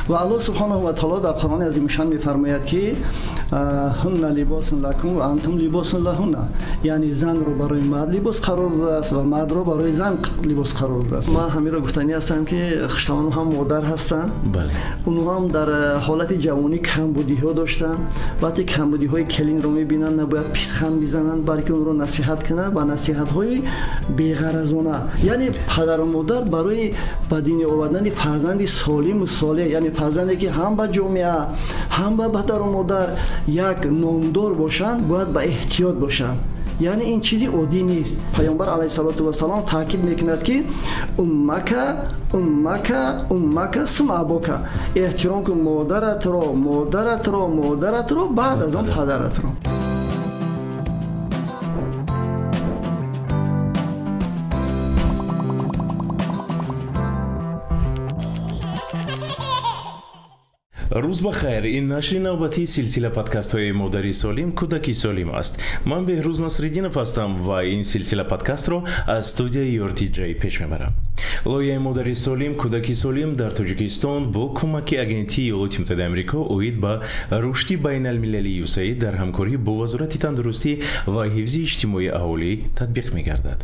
Ва Аллоҳ субҳонаҳу ва таъоло дар Қуръони азимушшаън мефармояд, ки ҳунна либосун лакум ва антум либосун лаҳунна, яъне занро барои мард либос қарор додааст ва мардро барои зан либос қарор додааст. Ман ҳаминро гуфтанӣ ҳастам, ки хуштоман ҳам модар ҳастанд, онҳо ҳам дар ҳолати ҷавонӣ камбудиҳо доштанд. Вақте камбудиҳои келинро мебинанд, набояд писханд бизананд, балки онро насиҳат кунанд ва насиҳатҳои беғаразона. Яъне падару модар барои ба дин овардани фарзанди солиму солеҳ, яъне фарзанде ки ҳам ба ҷомеа, ҳам ба падару модар як номдор бошанд, бояд ба эҳтиёт бошанд. Яъне ин чизи оддӣ нест. Паёмбар алайҳиссалоту вассалом таъкид мекунад, ки уммака, уммака, уммака сумма абока, эҳтиром кун модаратро, модаратро, модаратро, баъд аз он падаратро. Рӯз ба хайр. Ин нашри навбатии силсила подкастҳои «Модари солим, кӯдаки солим» аст. Ман Беҳрӯз Насриддинов ҳастам ва ин силсила подкастро аз студияи RTJ пеш мебарам. Лоиҳаи «Модари солим, кӯдаки солим» дар Тоҷикистон бо кӯмаки Агентии Иёлоти Муттаҳидаи Амрико оид ба рушди байналмилалии USAID дар ҳамкорӣ бо Вазорати тандурустӣ ва ҳифзи иҷтимоии аҳолӣ татбиқ мегардад.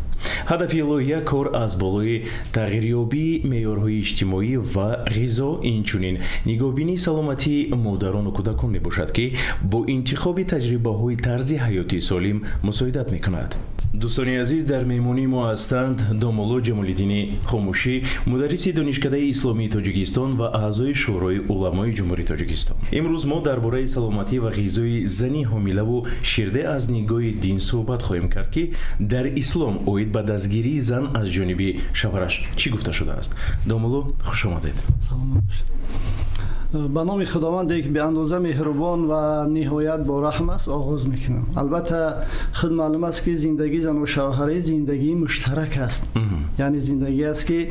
Ҳадафи лоиҳа кор аз болои тағйирёбии меъёрҳои иҷтимоӣ ва ғизо, инчунин нигоҳбинии саломатии модарону кӯдакон мебошад, ки бо интихоби таҷрибаҳои тарзи ҳаёти солим мусоидат мекунад. Дӯстони азиз, дар меҳмонии мо ҳастанд домулло Ҷамолиддини Хомӯшӣ, мударриси Донишкадаи Исломии Тоҷикистон ва аъзои Шӯрои уламои Ҷумҳурии Тоҷикистон. Имрӯз мо дар бораи саломатӣ ва ғизои зани ҳомилаву ширде аз нигоҳи дин суҳбат хоҳем кард, ки дар ислом оид ба дастгирии зан аз ҷониби шавҳараш чӣ гуфта шудааст. Домулло, хуш омадед. Саломат бошед. Ба номи Худованде ки беандоза меҳрубон ва ниҳоят бораҳм аст оғоз мекунам. Албатта худ маълум аст, ки зиндагии зану шавҳарӣ зиндагии муштарак аст, яъне зиндагӣ аст, ки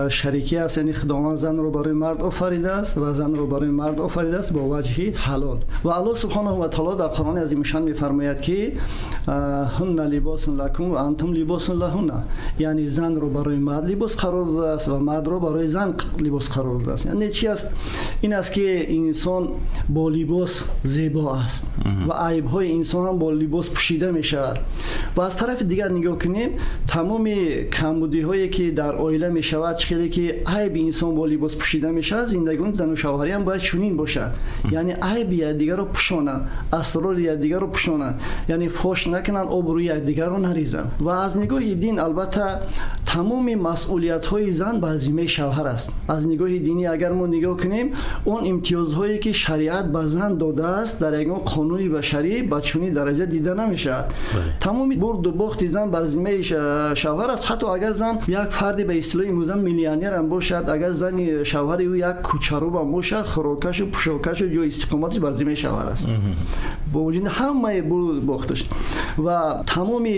шарикӣ аст. Яъне Худованд занро барои мард офаридааст ва занро барои мард офаридааст бо ваҷҳи ҳалол. Ва Аллоҳ субҳонаҳу ва таъоло дар Қуръони азимушшаън мефармояд, ки ҳунна либосун лакум ва антум либосун лаҳунна, яъне занро барои мард либос қарор додааст ва мардро барои зан либос қарор додааст. Яъне чӣ аст? Ин аст, ки инсон бо либос зебо аст ва айбҳои инсон ҳам бо либос пӯшида мешавад. Ва аз тарафи дигар нигоҳ кунем, тамоми камбудиҳое ки дар оила мешавад, чӣ хеле ки айби инсон бо либос пӯшида мешавад, зиндагии зану шавҳарӣ ҳам бояд чунин бошад. Яъне айби якдигарро пӯшонанд, асрори якдигарро пӯшонанд, яъне фош накунанд, обрӯи якдигарро наризанд. Ва аз нигоҳи дин албатта тамоми масъулиятҳои зан бар зиммаи шавҳар аст. Аз нигоҳи динӣ агар мо нигоҳ кунем, он имтиёзҳое ки шариат ба зан додааст, дар ягон қонуни башарӣ ба чунин дараҷа дида намешавад. Тамоми бурду бохти зан бар зиммаи шавҳар аст. Ҳатто агар зан як фарди ба истилоҳи имрӯза миллионер ҳам бошад, агар зани шавҳари ӯ як кӯчаруб ҳам бошад, хӯрокашу пӯшокашу ҷои истиқоматаш бар зиммаи шавҳар аст, бо вуҷуди ҳамаи бурду бохташ. Ва тамоми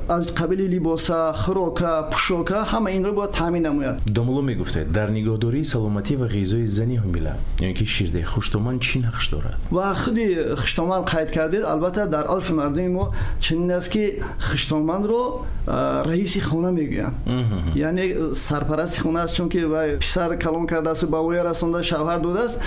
аз қабили либоса, хӯрока, пӯшока, ҳама инро бояд таъмин намояд. Домулло, мегуфтед, дар нигоҳдории саломатӣ ва ғизои зани ҳомила ё ки ширде хуштоман чӣ нақш дорад? Ва худи хуштоман қайд кардед, албатта дар урфи мардуми мо чунин аст, ки хуштоманро раиси хона мегӯянд, яъне сарпарасти хона аст, чунки вай писар калон кардааст, ба воя расонда, шавҳар додааст.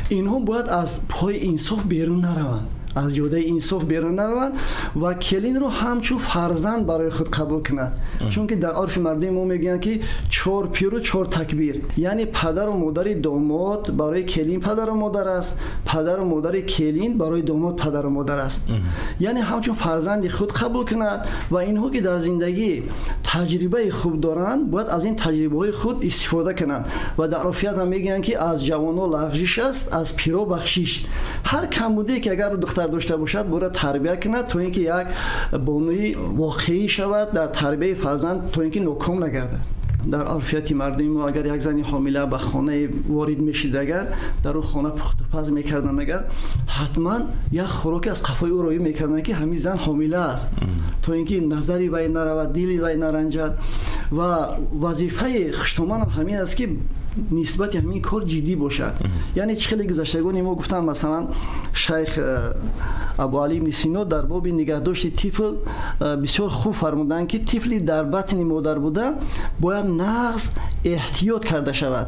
Инҳо бояд аз пои инсоф берун нараванд, аз ҷодаи инсоф берун нараванд ва келинро ҳамчун фарзанд барои худ қабул кунад. Чунки дар урфи мардуми мо мегӯянд, ки чор пиру чор такбир, яъне падару модари домод барои келин падару модар аст, падару модари келин барои домод падару модар аст. Яъне ҳамчун фарзанди худ қабул кунад ва инҳо ки дар зиндагӣ таҷрибаи хуб доранд, бояд аз ин таҷрибаҳои худ истифода кунанд. Ва дар урфият ҳам мегӯянд, ки аз ҷавонҳо лағжиш аст, аз пиро бахшиш. Ҳар камбудие ки агар духтар дошта бошад, бояд тарбия кунад, то ин ки як бонуи воқеӣ шавад дар тарбияи фарзанд, то ин ки ноком нагардад. Дар урфияти мардуми мо агар як зани ҳомила ба хонае ворид мешид, агар дар он хона пухтупаз мекарданд, агар ҳатман як хӯроке аз қафои ӯ роӣ мекарданд, ки ҳамин зан ҳомила аст, то ин ки назари вай наравад, дили вай наранҷад. Ва вазифаи хуштоман ҳам ҳамин аст, ки нисбати ҳамин кор ҷиддӣ бошад. Яъне чӣ хеле гузаштагони мо гуфтанд, масалан шайх Абу Али ибни Сино дар боби нигаҳдошти тифл бисёр хуб фармуданд, ки тифли дар батни модар буда бояд нағз эҳтиёт карда шавад,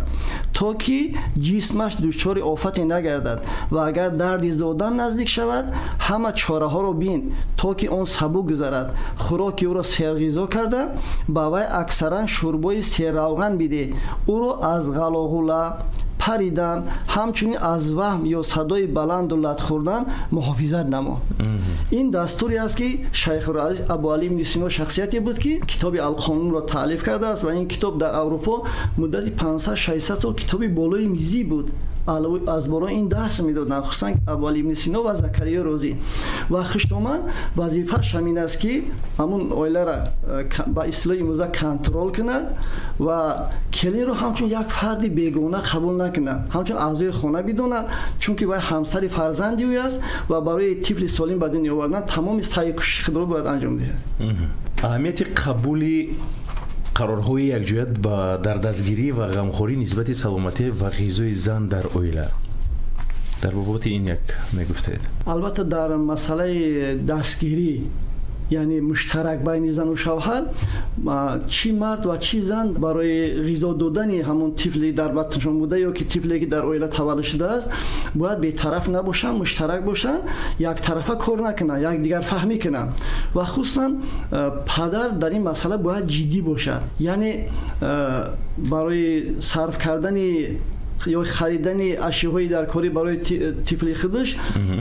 то ки ҷисмаш дучори офате нагардад ва агар дарди зодан наздик шавад, ҳама чораҳоро бин, то ки он сабук гузарад. Хӯроки ӯро серғизо карда, ба вай аксаран шӯрбои серравған бидеҳ. Ӯро аз ғалоғула, паридан, ҳамчунин аз ваҳм ё садои баланду лат хӯрдан муҳофизат намо. Ин дастуре аст, ки Шайхурраис Абуалӣ ибни Сино шахсияте буд, ки китоби Алқонунро таълиф кардааст ва ин китоб дар Аврупо муддати 500-600 сол китоби болои мизӣ буд. Аз борои ин дарс медоданд, хусусан Абуалӣ ибни Сино ва Закария Розӣ. Ва хиштоман вазифааш ҳамин аст, ки ҳамун оиларо ба истилоҳи имрӯза контрол кунад ва келинро ҳамчун як фарди бегона қабул накунад, ҳамчун аъзои хона бидонад, чунки вай ҳамсари фарзанди ӯ аст ва барои тифли солим ба дунё овардан тамоми саъю кӯшиши худро бояд анҷом диҳад. Аҳамияти қабули қарорҳои якҷоя дар дастгирӣ ва ғамхорӣ нисбати саломатӣ ва ғизои зан дар оила, дар бобати ин як мегуфтед? Албатта, дар масъалаи дастгирӣ, яъне муштарак байни зану шавҳар, чӣ мард ва чӣ зан, барои ғизо додани ҳамон тифли дар батншон буда ё ки тифле ки дар оила таваллуд шудааст, бояд бетараф набошанд, муштарак бошанд, яктарафа кор накунанд, якдигар фаҳмӣ кунанд. Ва хусусан падар дар ин масъала бояд ҷиддӣ бошад, яъне барои сарф кардани ё харидани ашёҳои даркорӣ барои тифли худаш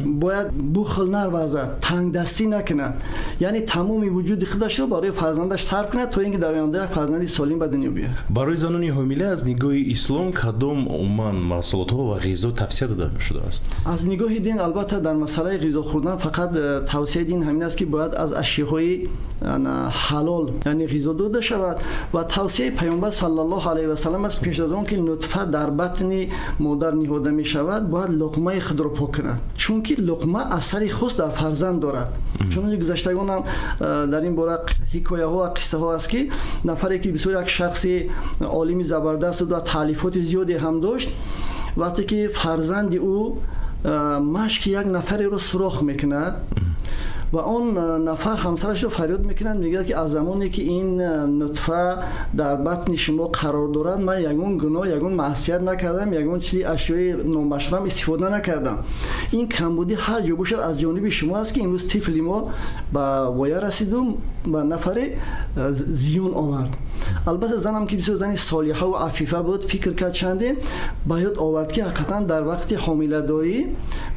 бояд бухл нарвазад, тангдастӣ накунад, яъне тамоми вуҷуди худашро барои фарзандаш сарф кунад, то ин ки дар оянда як фарзанди солим ба дунё биёяд. Барои занони ҳомила аз нигоҳи ислом кадом умуман маҳсулотҳо ва ғизо тавсия дода шудааст? Аз нигоҳи дин, албатта, дар масъалаи ғизо хӯрдан фақат тавсияи дин ҳамин аст, ки бояд аз ашёҳои ҳалол, яъне ғизо дода шавад. Ва тавсияи Паёмбар саллаллоҳу алайҳи васаллам аст, пеш аз он ки нутфа дар батни модар ниҳода мешавад, бояд луқмаи худро пок кунад, чунки луқма асари хос дар фарзанд дорад. Чунончи гузаштагонам дар ин бора ҳикояҳо ва қиссаҳо аст, ки нафаре ки бисёр як шахси олими забардаст буд ва таълифоти зиёде ҳам дошт, вақте ки фарзанди ӯ машки як нафареро сурох мекунад ва он нафар ҳамсарашро фарёд мекунад, мегӯяд, ки аз замоне ки ин нутфа дар батни шумо қарор дорад, ман ягон гуноҳ, ягон маъсият накардам, ягон чизи ашёи номашрам истифода накардам. Ин камбудӣ ҳар ҷо бошад, аз ҷониби шумо аст, ки имрӯз тифли мо ба воя расиду ба нафаре зиён овард. Албатта, занам, ки бисёр зани солиҳа ва афифа буд, фикр кард чанде, ба ёд овард, ки ҳақиқатан дар вақти ҳомиладорӣ,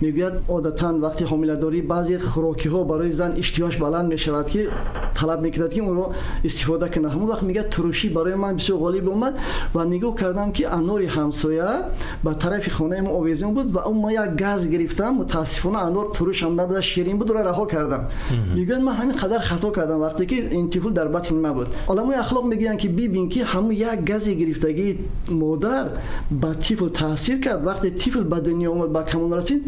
мегӯяд, одатан вақти ҳомиладорӣ баъзе хӯрокиҳо барои зан иштиҳояш баланд мешавад, ки талаб мекунад, ки онро истифода кунад. Ҳамон вақт, мегӯяд, турушӣ барои ман бисёр ғолиб омад ва нигоҳ кардам, ки анори ҳамсоя ба тарафи хонаи мо овезон буд ва ма як газ гирифтам. Мутаассифона, анор турушам набуда, ширин буд, ӯро раҳо кардам. Мегӯяд, ман ҳамин қадар хато кардам, вақте ки ин тифл дар батни ман буд. Оламои ахлоқ мегӯянд, ки бибин, ки ҳамун як гази гирифтагии модар ба тифл таъсир кард. Вақте тифл ба дунё омад, ба камол расид,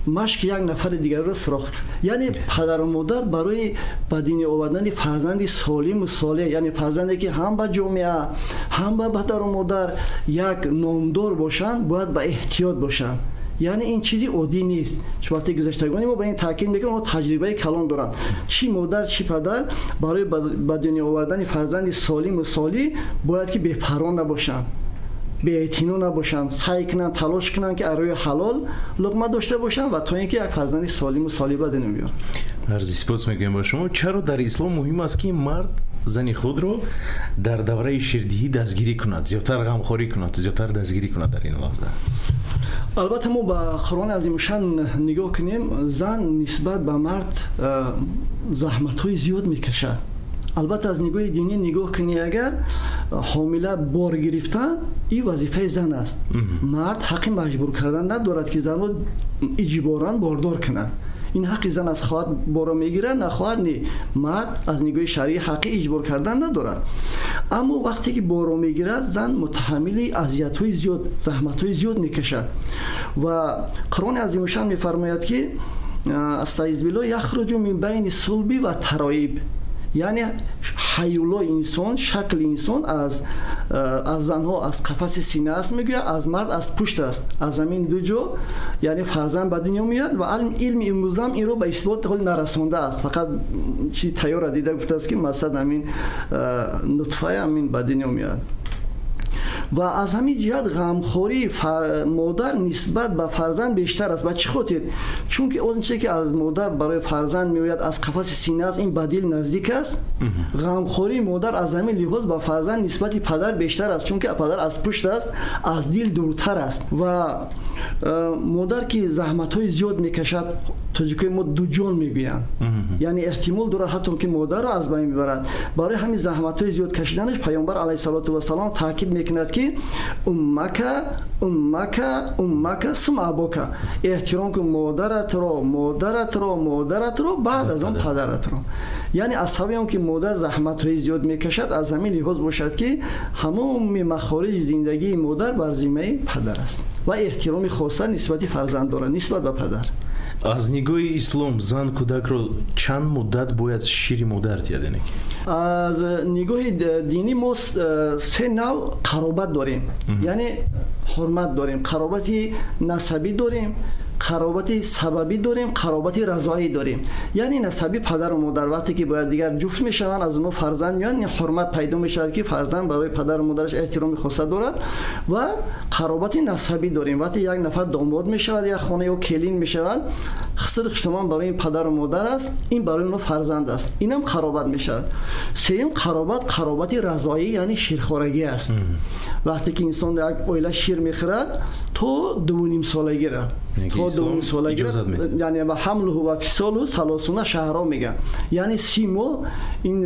машки як нафари дигарро сурох кард. Яъне падару модар барои ба дунё овардани фарзанди солиму солеҳ, яъне фарзанде ки ҳам ба ҷомеа, ҳам ба падару модар як номдор бошанд, бояд ба эҳтиёт бошанд. Яъне ин чизи оддӣ нест. Чун вақте гузаштагони мо ба ин таъкид мекунанд, онҳо таҷрибаи калон доранд. Чӣ модар, чӣ падар барои ба дунё овардани фарзанди солиму солиҳ бояд ки бепарво набошанд, беэътино набошанд, саъй кунанд, талош кунанд, ки аз рӯи ҳалол луқма дошта бошанд ва то ин ки як фарзанди солиму солиҳ ба дунё биёранд. Арзи сипос мегӯем ба шумо. Чаро дар ислом муҳим аст, ки мард зани худро дар давраи ширдиҳӣ дастгирӣ кунад, зиёдтар ғамхорӣ кунад, зиёдтар дастгирӣ кунад дар ин лаҳза? Албатта, мо ба Қуръони азимушшан нигоҳ кунем, зан нисбат ба мард заҳматҳои зиёд мекашад. Албатта, аз нигоҳи динӣ нигоҳ кунӣ, агар ҳомила бор гирифтан ин вазифаи зан аст, мард ҳаққи маҷбур кардан надорад, ки занро иҷборан бордор кунад. Ин ҳаққи зан аст, хоҳад боро мегирад, нахоҳад не. Мард аз нигоҳи шаръӣ ҳаққи иҷбор кардан надорад. Аммо вақте ки боро мегирад, зан мутаҳаммили азиятҳои зиёд, заҳматҳои зиёд мекашад. Ва Қуръони азимушшан мефармояд, ки астаизбилло, яхруҷу мин байни сулби ва тароиб, яъне ҳаюлои инсон, шакли инсон аз занҳо аз қафаси сина аст, мегӯяд, аз мард аз пушт аст. Аз ҳамин ду ҷо, яъне, фарзанд ба дунё меояд. Ва илми имрӯзам инро ба исбот ҳол нарасондааст, фақат чизи тайёрра дида гуфтааст, ки масалан ҳамин нутфаи ҳамин ба дунё меояд. Ва аз ҳамин ҷиҳат ғамхории модар нисбат ба фарзанд бештар аст. Ба чӣ хотир? Чунки он чизе ки аз модар барои фарзанд меояд, аз қафаси сина аст, ин ба дил наздик аст. Ғамхории модар аз ҳамин лиҳоз ба фарзанд нисбати падар бештар аст, чунки падар аз пушт аст, аз дил дуртар аст. Ва модар ки заҳматҳои зиёд мекашад, тоҷикои мо дуҷон мегӯянд, яъне эҳтимол дорад ҳатто ки модарро аз байн мебарад. Барои ҳамин заҳматҳои зиёд кашиданаш Паёмбар алайҳиссалоту вассалом таъкид мекунад, ки уммака, уммака, уммака сум абока, эҳтиром кун модаратро, модаратро, модаратро, баъд аз он падаратро. Яъне аз сабаби он ки модар заҳматҳои зиёд мекашад, аз ҳамин лиҳоз бошад, ки ҳамоми махориҷи зиндагии модар бар зиммаи падар аст ва эҳтироми хоса нисбати фарзанд дорад нисбат ба падар. Аз нигоҳи ислом зан кӯдакро чанд муддат бояд шири модар диҳад? Аз нигоҳи динӣ мо се нав қаробат дорем, яъне ҳурмат дорем, қаробати насабӣ дорем, қаробати сабабӣ дорем, қаробати разоӣ дорем. Яъне насабӣ падару модар вақте ки бояд дигар ҷуфт мешаванд, аз онҳо фарзанд меоянд, ҳурмат пайдо мешавад, ки фарзанд барои падару модараш эҳтироми хоса дорад. Ва қаробати насабӣ дорем, вақте як нафар домод мешавад, як хона ё келин мешавад, хиср хиштоман барои ин падару модар аст, ин барои онҳо фарзанд аст, инам қаробат мешавад. Сеюм қаробат, қаробати разоӣ, яъне ширхорагӣ аст. Вақте ки инсон як оила шир мехӯрад то 2.5 солагиро, то 2.5 солагиро, яъне ва ҳамлуҳу ва фисолу салосуна шаҳро мегӯянд, яъне 30 моҳ, ин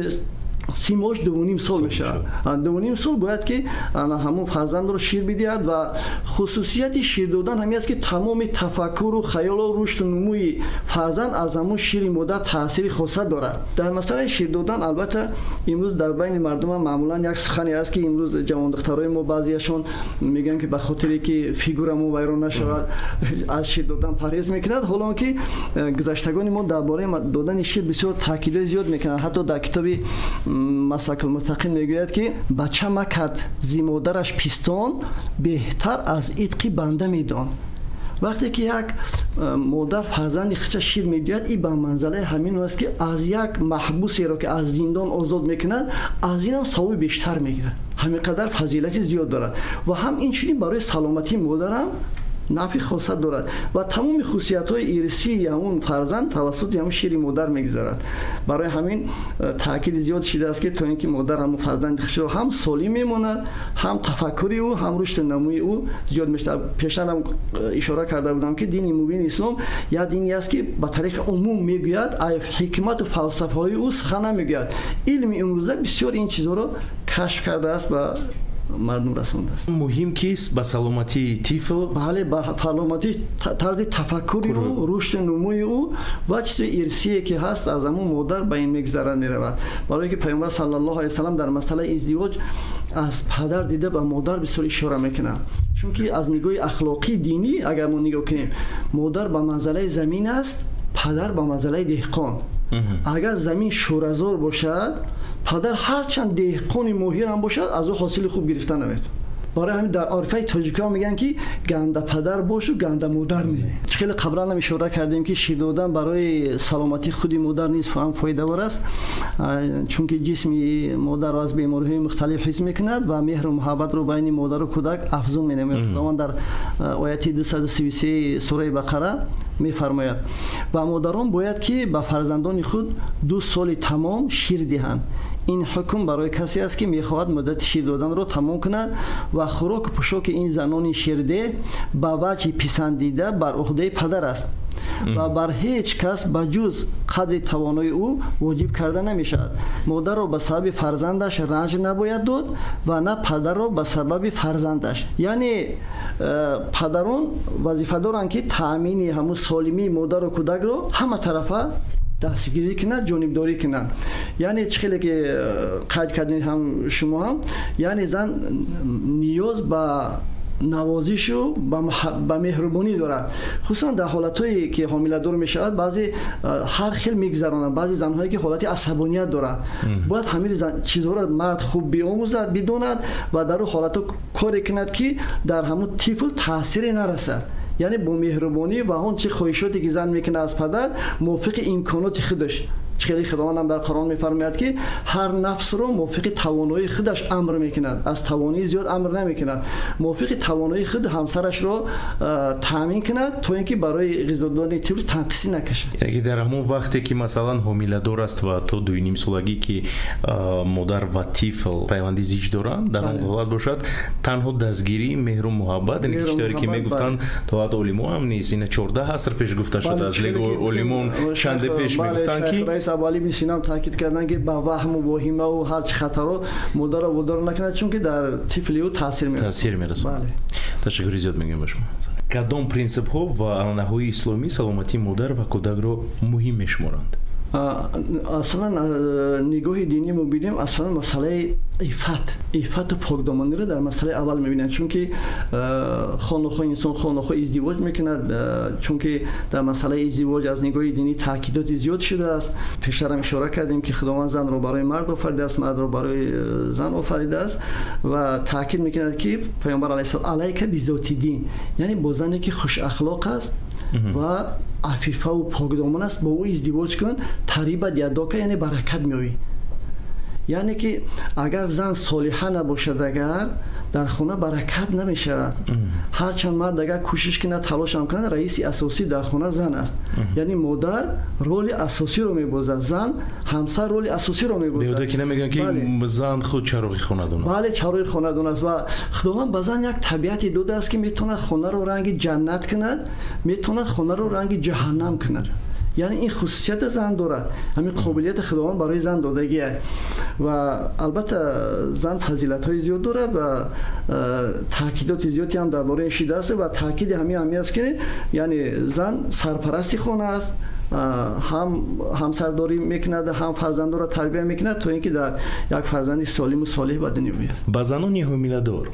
30 моҳ 2.5 сол мешавад. 2.5 сол бояд ки ҳамон фарзандро шир бидиҳад. Ва хусусияти шир додан ҳамин аст, ки тамоми тафаккуру хаёлу рушду нумӯи фарзанд аз ҳамон шири модар таъсири хоса дорад. Дар масъалаи шир додан албатта имрӯз дар байни мардум маъмулан як сухане аст, ки имрӯз ҷавондухтарои мо баъзеяшон мегӯянд, ки ба хотире ки фигура мо вайрон нашавад, аз шир додан парҳез мекунад. Ҳоло он ки гузаштагони мо дар бораи додани шир бисёр таъкидҳои зиёд мекунанд. Ҳатто дар китоби Масакулмуттақин мегӯяд, ки бача макад зи модараш пистон, беҳтар аз итқи банда медон. Вақте ки як модар фарзанди худша шир медиҳад, ин ба манзалаи ҳамин аст, ки аз як маҳбусеро ки аз зиндон озод мекунад, аз инам савоби бештар мегирад. Ҳамин қадар фазилати зиёд дорад. Ва ҳам инчунин барои саломатии модарам нафи хоса дорад ва тамоми хусусиятҳои ирсии ҳамон фарзанд тавассути ҳамон шири модар мегузарад. Барои ҳамин таъкиди зиёд шидааст, ки то ин ки модар ҳамон фарзанди худро ҳам солим мемонад, ҳам тафаккури ӯ, ҳам рушду намӯи ӯ зиёд мешавад. Пештар ҳам ишора карда будам, ки дини мубини ислом як дине аст, ки ба тариқи умум мегӯяд, ҳикмату фалсафаҳои ӯ сухан намегӯяд. Илми имрӯза бисёр ин чизҳоро кашф кардааст ва мардум расондааст. Муҳим ки ба саломатии тифл, бале, ба саломатии тарзи тафаккури ӯ, рушди нумӯи ӯ ва чизи ирсие ки ҳаст аз ҳамон модар ба ин мегузарад меравад. Барое ки Паёмбар саллаллоҳу алайҳи васаллам дар масъалаи издивоҷ аз падар дида ба модар бисёр ишора мекунад, чунки аз нигоҳи ахлоқии динӣ агар мо нигоҳ кунем, модар ба манзалаи замин аст, падар ба манзалаи деҳқон. Агар замин шӯразор бошад, падар ҳарчанд деҳқони моҳир ҳам бошад, аз ӯ ҳосили хуб гирифта наметавонад. Барои ҳамин дар орифаи тоҷикҳо мегӯянд, ки ганда падар бошу, ганда модар не. Чӣ хеле қаблан ҳам ишора кардем, ки шир додан барои саломатии худи модар низ ҳам фоидавор аст, чунки ҷисми модарро аз бемориҳои мухталиф ҳифз мекунад ва меҳру муҳаббатро байни модару кӯдак афзун менамояд. Худованд дар ояти 233 сураи Бақара мефармояд: ва модарон бояд ки ба фарзандони худ 2 соли тамом шир диҳанд. Ин ҳукм барои касе аст, ки мехоҳад муддати шир доданро тамом кунад ва хӯроку пӯшоки ин занони ширдеҳ ба ваҷҳи писандида бар уҳдаи падар аст ва бар ҳеҷ кас ба ҷуз қадри тавонои ӯ воҷиб карда намешавад. Модарро ба сабаби фарзандаш ранҷ набояд дод ва на падарро ба сабаби фарзандаш. Яъне падарон вазифа доранд, ки таъмини ҳамун солимии модару кӯдакро ҳама тарафа дастгирӣ кунад, ҷонибдорӣ кунад. Яъне чӣ хеле ки қайд кардем ҳам шумо ҳам, яъне зан ниёз ба навозишу ба меҳрубонӣ дорад. Хусусан дар ҳолатҳое ки ҳомиладор мешавад, баъзе ҳар хел мегузаронанд. Баъзе занҳое ки ҳолати асабоният доранд, бояд ҳамин чизҳоро мард хуб биомӯзад, бидонад ва дар он ҳолатҳо коре кунад, ки дар ҳамун тифл таъсире нарасад. Яъне бо меҳрубонӣ ва он чӣ хоҳишоте ки зан мекунад аз падар мувофиқи имконоти худаш. Хеле Худованд ҳам дар Қуръон мефармояд, ки ҳар нафсро мувофиқи тавоноии худаш амр мекунад, аз тавоноии зиёд амр намекунад. Мувофиқи тавоноии худ ҳамсарашро таъмин кунад, то инки барои ғизо додани тифл танқисӣ накашад. Яъне дар ҳамон вақте ки масалан ҳомиладор аст ва то 2.5 солагӣ ки модар ва тифл пайванди зич доранд, дар он ҳолат бошад танҳо дастгирӣ, меҳру муҳаббат, яъне ки чизе ки мегуфтанд то ҳад олимо ҳам нест, ина 14 аср пеш гуфта шудааст, лекин олимон чанде пеш мегуфтанд ки раис Абуалӣ ибни Сино ҳам таъкид карданд, ки ба ваҳму воҳима ва ҳарчи хатарҳо модарро водор накунад, чунки дар тифли ӯ таъсир мерасонад. Ташаккури зиёд мегӯям ба шумо. Кадом принсипҳо ва анъанаҳои исломӣ саломатии модар ва кӯдакро муҳим мешуморанд? Аслан нигоҳи динӣ мо бинем, аслан масъалаи иффату покдоманиро дар масъалаи аввал мебинанд, чунки хонухо инсон хонухо издивоҷ мекунад, чунки дар масъалаи издивоҷ аз нигоҳи динӣ таъкидоти зиёд шудааст. Пештарам ишора кардем, ки Худованд занро барои мард офаридааст, мардро барои зан офаридааст ва таъкид мекунад, ки Паёмбар алайҳиссалом алайка бизоти дин, яъне бо зане ки хушахлоқ аст ва афифа ва покдоман аст, бо ӯ издивоҷ кун, тарибат ядока, яъне баракат меёбӣ. Яъне ки агар зан солиҳа набошад, агар дар хона баракат намешавад. Ҳарчанд мард агар кӯшиш кунад, талош ҳам кунад, раиси асосӣ дар хона зан аст. Яъне модар роли асосиро мебозад, зан ҳамсар роли асосиро мебозад. Беҳуда ки намегӯянд, ки зан худ чароғи хонадон аст. Бале, чароғи хонадон аст ва Худованд ба зан як табиате додааст, ки метавонад хонаро ранги ҷаннат кунад, метавонад хонаро ранги ҷаҳаннам кунад. Яъне ин хусусияти зан дорад, ҳамин қобилияти Худованд барои зан додагист ва албатта зан фазилатҳои зиёд дорад ва таъкидоти зиёде ҳам дар бораи шидааст ва таъкиди ҳамин аст, ки яъне зан сарпарасти хона аст, ҳам ҳамсардорӣ мекунад, ҳам фарзандонро тарбия мекунад, то инки дар як фарзанди солиму солеҳ ба дунё биёяд. Ба занони ҳомиладор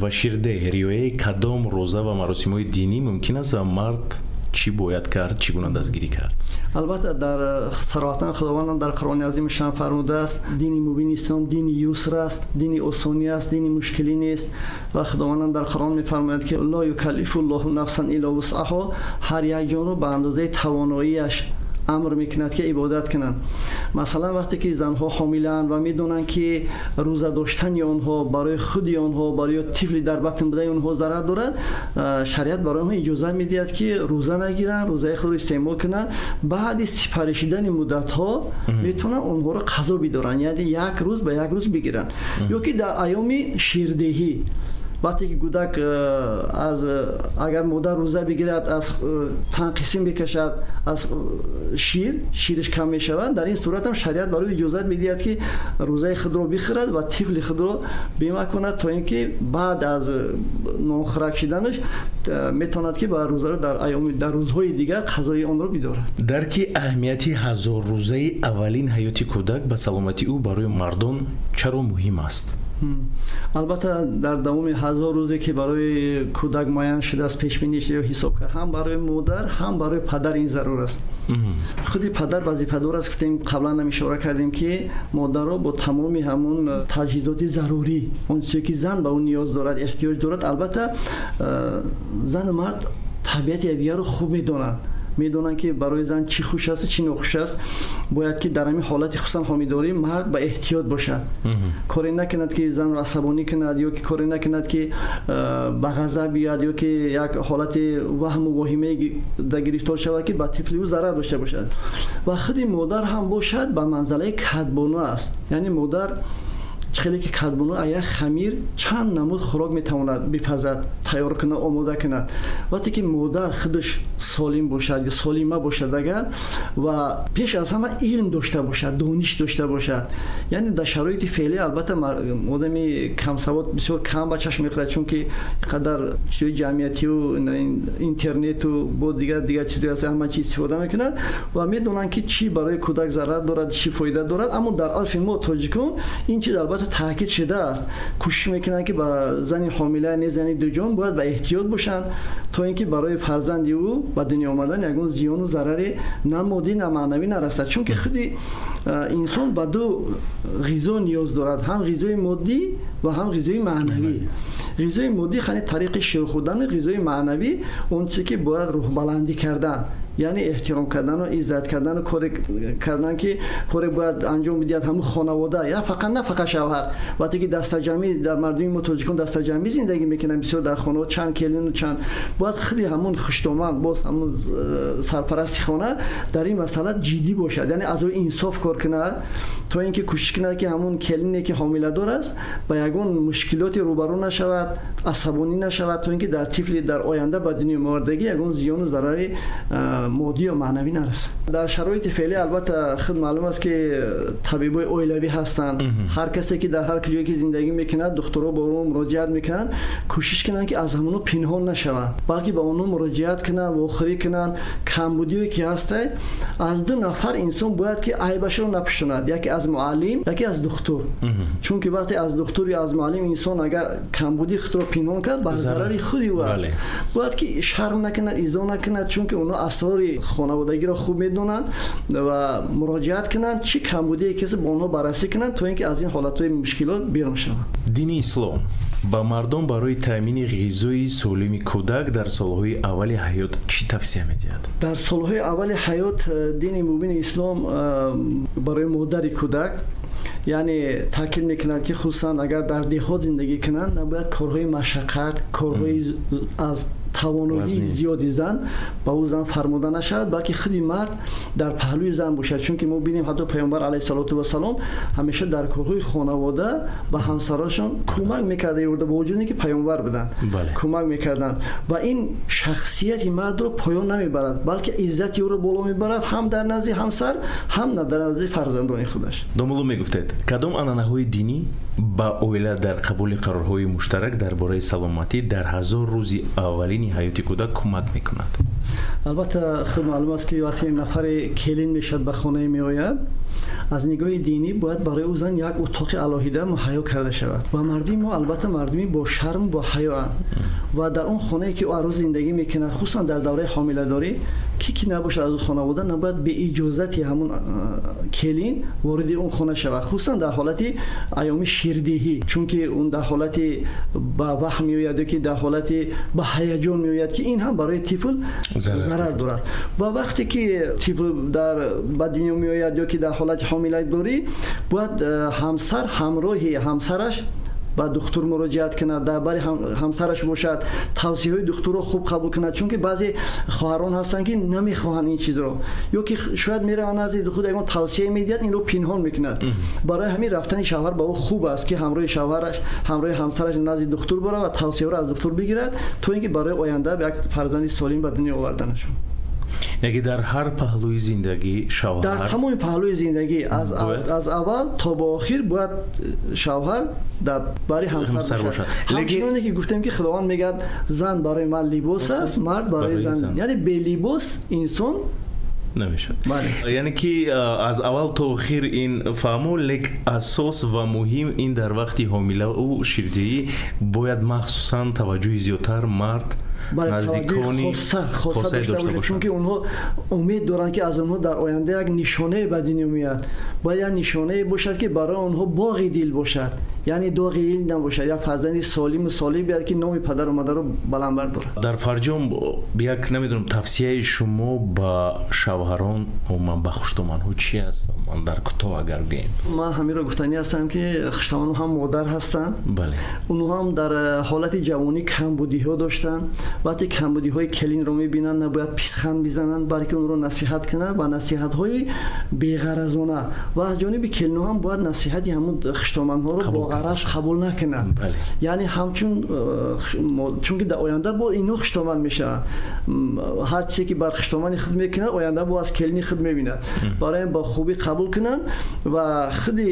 ва ширдеҳ риояи кадом рӯза ва маросимҳои динӣ мумкин аст ва мард чӣ бояд кард, чӣ гуна дастгирӣ кард? Албатта дар сароҳатан Худованд дар Қуръони азимушшаън фармудааст, дини мубини ислом дини юср аст, дини осонӣ аст, дини мушкилӣ нест ва Худованд дар Қуръон мефармояд, ки ла юкаллифуллоҳу нафсан илла вусъаҳо, ҳар як ҷонро ба андозаи тавоноияш амр мекунад, ки ибодат кунанд. Масалан вақте ки занҳо ҳомилаанд ва медонанд, ки рӯза доштани онҳо барои худи онҳо, барои тифли дар батн будани онҳо зарар дорад, шариат барои онҳо иҷозат медиҳад, ки рӯза нагиранд, рӯзаи худро истеъмол кунанд. Баъди сипарӣ шудани муддатҳо метавонанд онҳоро қазо бидоранд, яъне як рӯз ба як рӯз бигиранд. Ё ки дар айёми ширдеҳӣ, вақте ки кӯдак аз агар модар рӯза бигирад, аз танқисӣ мекашад, аз шириш кам мешавад, дар ин сурат ҳам шариат барои иҷозат медиҳад, ки рӯзаи худро бихӯрад ва тифли худро бима кунад, то ин ки баъд аз нонхӯрак шуданаш метавонад, ки ба рӯзаро дар айёми дар рӯзҳои дигар қазои онро бидорад. Дарки аҳамияти ҳазоррӯзаи аввалин ҳаёти кӯдак ба саломатии ӯ барои мардон чаро муҳим аст? Албатта дар давоми 1000 рӯзе ки барои кӯдак муайян шудааст, пешбинӣ ё ҳисоб кард, ҳам барои модар, ҳам барои падар ин зарур аст. Худи падар вазифадор аст, гуфтем қаблан ҳам ишора кардем, ки модарро бо тамоми ҳамон таҷҳизоти зарурӣ, он чизе ки зан ба он ниёз дорад, эҳтиёҷ дорад. Албатта зану мард табиати якдигарро хуб медонанд, медонанд, ки барои зан чӣ хуш аст, чӣ нохуш аст. Бояд ки дар ҳамин ҳолати хусусан ҳомидорӣ мард ба эҳтиёт бошад, коре накунад, ки занро асабонӣ кунад, ё ки коре накунад, ки ба ғазаб биёяд, ё ки як ҳолати ваҳму воҳимае гирифтор шавад, ки ба тифли ӯ зарар дошта бошад. Ва худи модар ҳам бошад ба манзалаи кадбону аст, яъне модар хеле ки кадбону аз як хамир чанд намуд хӯрок метавонад бипазад, тайёр кунад, омода кунад. Вақте ки модар худаш солим бошад ё солима бошад агар, ва пеш аз ҳама илм дошта бошад, дониш дошта бошад, яъне дар шароити феълӣ албатта одами камсавод бисёр кам ба чашм мехӯрад, чунки қадар чизҳои ҷамъиятию интернету бо дигар дигар чизҳои ҳаст, ҳама чиз истифода мекунад ва медонанд, ки чӣ барои кӯдак зарар дорад, чӣ фоида дорад. Аммо дар урфи мо тоҷикон ин чиз албатта таъкид шудааст. Кӯшиш мекунанд, ки ба зани ҳомила не зани дуҷон бояд ба эҳтиёт бошанд, то ин ки барои фарзанди ӯ ба дунё омадан ягон зиёну зараре на моддӣ, на маънавӣ нарасад, чунки худи инсон ба ду ғизо ниёз дорад: ҳам ғизои моддӣ ва ҳам ғизои маънавӣ. Ғизои моддӣ хани тариқи шир хӯрдан, ғизои маънавӣ он чизе ки бояд рӯҳбаландӣ кардан, Яъне эҳтиром кардану иззат кардану коре кардан ки коре бояд анҷом бидиҳад ҳамун хонавода, я фақат на фақат шавҳар. Вақте ки дастаҷамъӣ дар мардуми мо тоҷикон дастаҷамъӣ зиндагӣ мекунанд, бисёр дар хонаҳо чанд келину чанд, бояд худи ҳамун хуштоман, боз ҳамун сарпарасти хона дар ин масъала ҷиддӣ бошад, яъне аз рӯи инсоф кор кунад, то ин ки кӯшиш кунад ки ҳамун келине ки ҳомиладор аст ба ягон мушкилоте рӯбарӯ нашавад, асабонӣ нашавад, то ин ки дар тифли дар оянда ба дунё овардагӣ ягон зиёну зарари моддӣ ё маънавӣ нарасад. Дар шароити феълӣ албатта худ маълум аст ки табибои оилавӣ ҳастанд. Ҳар касе ки дар ҳар ҷое ки зиндагӣ мекунад, духтурҳо ба онҳо муроҷиат мекунанд, кӯшиш кунанд ки аз ҳамонҳо пинҳон нашаванд, балки ба онҳо муроҷиат кунанд, вохӯрӣ кунанд. Камбудие ки ҳаста, аз ду нафар инсон бояд ки айбашро напӯшонад, яке аз муаллим, яке аз духтур. Чунки вақте аз духтур ё аз муаллим инсон агар камбудии худро пинҳон кард, ба зарари худи ӯ аст. Бояд ки шарм накунад, изо накунад, чунки онҳо асрори хонаводагиро хуб медонанд ва муроҷиат кунанд, чӣ камбудие касе бо онҳо баррасӣ кунанд, то ин ки аз ин ҳолатҳои мушкилот берун шаванд. Дини ислом ба мардон барои таъмини ғизои солими кӯдак дар солҳои аввали ҳаёт чӣ тавсия медиҳад? Дар солҳои аввали ҳаёт дини мубини ислом барои модари кӯдак яъне таъкид мекунад ки хусусан агар дар деҳот зиндагӣ кунанд, набояд корҳои машаққат, корҳои аз тавоноии зиёди зан ба ӯ зан фармуда нашавад, балки худи мард дар паҳлӯи зан бошад. Чунки мо бинем ҳатто Паёмбар алайҳиссалоту вассалом ҳамеша дар корҳои хонавода ба ҳамсарашон кӯмак мекарда, бо вуҷуде ки паёмбар буданд, кӯмак мекарданд. Ва ин шахсияти мардро поён намебарад, балки иззати ӯро боло мебарад ҳам дар назди ҳамсар, ҳам дар назди фарзандони худаш. Домулло, мегуфтед, кадом анъанаҳои динӣ ба оила дар қабули қарорҳои муштарак дар бораи саломатӣ дар 1000 рӯзи аввалини ҳаёти кӯдак кӯмак мекунад? Албатта худ маълум аст ки вақте нафаре келин мешавад, ба хонае меояд, аз нигоҳи динӣ бояд барои ӯ зан як утоқи алоҳида муҳайё карда шавад. Ва мардуми мо албатта мардуми бо шарм, бо ҳаёанд ва дар он хонае ки ӯ арӯз зиндагӣ мекунад, хусусан дар давраи ҳомиладорӣ, ки набошад аз хонавода набояд бе иҷозати ҳамун келин вориди он хона шавад, хусусан дар ҳолати айёми ширдиҳӣ, чунки он дар ҳолати ба ваҳм меояд ё ки дар ҳолати ба ҳаяҷон меояд, ки ин ҳам барои тифл зарар дорад. Ва вақте ки тифл дар ба дунё меояд ё ки дар ҳолати ҳомиладорӣ, бояд ҳамсар ҳамроҳи ҳамсараш ба духтур муроҷиат кунад, дар бари ҳамсараш бошад, тавсияҳои духтурро хуб қабул кунад. Чунки баъзе хоҳарон ҳастанд ки намехоҳанд ин чизро, ё ки шояд мераванд назди духтур, ягон тавсия медиҳад, инро пинҳон мекунад. Барои ҳамин рафтани шавҳар ба ӯ хуб аст ки ҳамроҳи шавҳараш, ҳамроҳи ҳамсараш назди духтур барад ва тавсияҳоро аз духтур бигирад, то ин ки барои оянда як фарзанди солим ба дунё оварданашон. Яъне дар ҳар паҳлӯи зиндагӣ шавҳар, дар тамоми паҳлӯи зиндагӣ аз аввал то ба охир бояд шавҳар дар бари ҳамсар бошад. Ҳамчуноне ки гуфтем ки Худованд мегӯяд зан барои мард либос аст, мард барои зан. Яъне бе либос инсон намешавад. Яъне ки аз аввал то охир ин фаҳмо, лек асос ва муҳим ин дар вақти ҳомилаву ширдиҳӣ бояд махсусан таваҷҷӯҳи зиёдтар мард наздикони хоса дошта бошад, чунки онҳо умед доранд ки аз онҳо дар оянда як нишонае ба дунё меояд. Бояд як нишонае бошад ки барои онҳо боғи дил бошад, яъне доғи дил набошад, як фарзанди солиму солим биёяд ки номи падару модарро баланд бардорад. Дар фарҷом як намедонам, тавсияи шумо ба шавҳарон, умуман ба хуштоманҳо чи аст? Ман дар кӯтоҳ агар гӯем. Ман ҳаминро гуфтанӣ ҳастам ки хуштоманҳо ҳам модар ҳастанд, онҳо ҳам дар ҳолати ҷавонӣ камбудиҳо доштанд. Вақте камбудиҳои келинро мебинанд, набояд писханд бизананд, балки онро насиҳат кунанд ва насиҳатҳои беғаразона. Ва аз ҷониби келинҳо ҳам бояд насиҳати ҳамун хуштоманҳоро бо ғараз қабул накунанд. Яъне ҳамчун, чунки дар оянда бо инҳо хуштоман мешаванд. Ҳар чизе ки бар хуштомани худ мекунад, оянда бо аз келини худ мебинад. Барои ин ба хубӣ қабул кунанд ва худи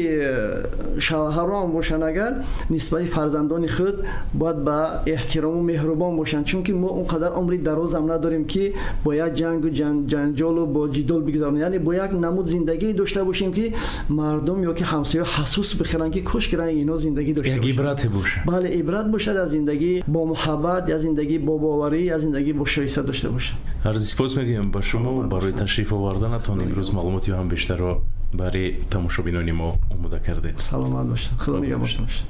шавҳарон бошанд, агар нисбати фарзандони худ бояд ба эҳтирому меҳрубон бошанд, чунки мо он қадар умри дарозам надорем ки бо як ҷангу ҷанҷолу бо ҷидол бигзаронем. Яъне бо як намуд зиндагӣ дошта бошем ки мардум ё ки ҳамсоя ҳасус бихӯранд ки кош кунанд инҳо зиндагӣ дошта бошанд. Як ибрате бошад. Бале, ибрат бошад аз зиндагӣ бо муҳаббат, аз зиндагӣ бо боварӣ, аз зиндагӣ бо шоиста дошта бошад. Арзи сипос мегӯям ба шумо барои ташриф оварданатон. Имрӯз маълумоти ҳам бештарро барои тамошобинони мо омода кардед. Саломат бошед. Худо нигаҳбон бошад.